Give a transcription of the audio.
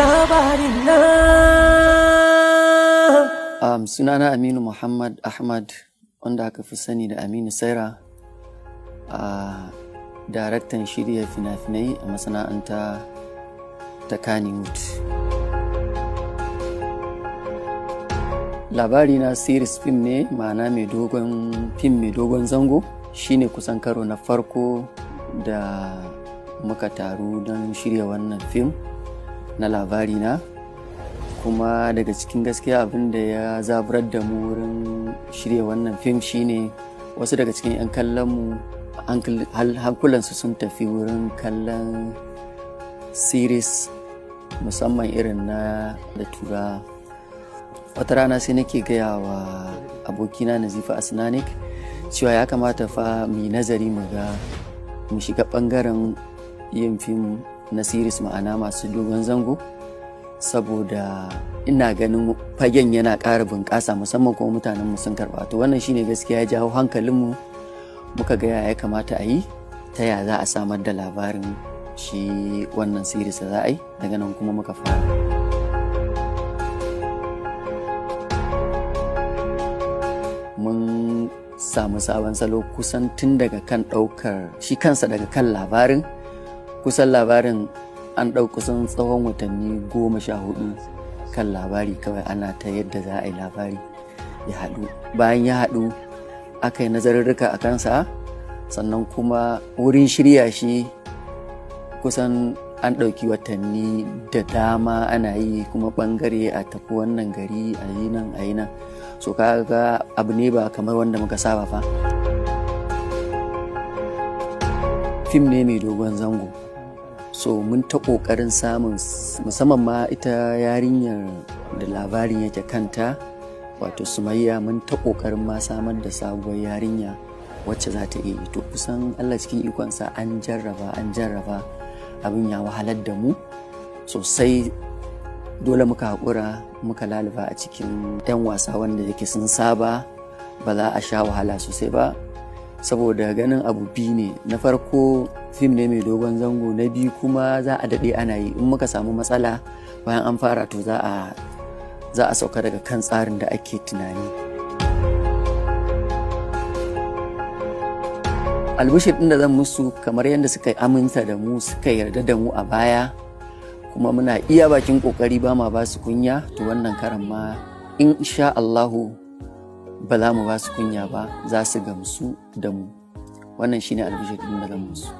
Labari na. Sunana Aminu Muhammad Ahmad, wanda aka fi sani da Aminu Saira, a daraktan shirya fina-finai a masana'anta ta Kannywood. Labari na series film ne, ma'ana mai dogon fim, mai dogon zango. Shine kusan karo na farko da muka taru don shirya wannan fim na Labari na. Kuma daga cikin gaskiya, abin da ya zaburar da mu wurin shirya wannan fim shine wasu daga cikin 'yan kallon mu hankulansu sun tafi wurin kallon series, musamman irin na da tura. Wata rana sai nake gaya wa abokina Nazifa Asnanik cewa ya kamata fa mu yi nazari mu ga mu shiga bangaren yin fim na series, ma'ana masu dogon zango, saboda ina ganin fagen yana ƙara bunƙasa, musamman kuma mutanenmu sun karɓa. To, wannan shine gaskiya ya jawo hankalinmu, muka ga ya kamata a yi, ta ya za a samar da labarin shi wannan series da za a yi. Daga nan kuma muka fara. Mun samu sabon salo kusan tun daga kan ɗaukar shi kansa, daga kan labarin. Kusan labarin an ɗau kusan tsawon watanni 14 kan labari kawai, ana ta yadda za a yi labari ya haɗu. Bayan ya haɗu, aka yi nazarurruka a kansa. Sannan kuma wurin shirya shi kusan an ɗauki watanni da dama ana yi, kuma ɓangare a tafi wannan gari, a yi nan, a yi nan. So kaga abu ne ba kamar wanda muka saba fa. Fim ne mai dogon zango, so mun ta ƙoƙarin samun, musamman ma ita yarinyar da labarin yake kanta, wato Sumayya. Mun ta ƙoƙarin ma samar da sabuwar yarinya wacce za ta iya yi. To, kusan Allah cikin ikonsa an jarraba, an jarraba, abin ya wahalar da mu sosai. Dole muka haƙura, muka laluba a cikin 'yan wasa wanda yake sun saba, ba za a sha wahala sosai ba, saboda ganin abu biyu ne: na farko, fim ne mai dogon zango; na biyu kuma, za a daɗe ana yi. In muka samu matsala bayan an fara, to za a sauka daga kan tsarin da ake tunani. Albishir ɗin da zan musu, kamar yadda suka aminta da mu, suka yarda da mu a baya, kuma muna iya bakin kokari ba ma ba su kunya, to wannan karan ma insha Allahu ba za mu ba su kunya ba, za su gamsu da mu. Wannan shine albishir ɗin da zan musu.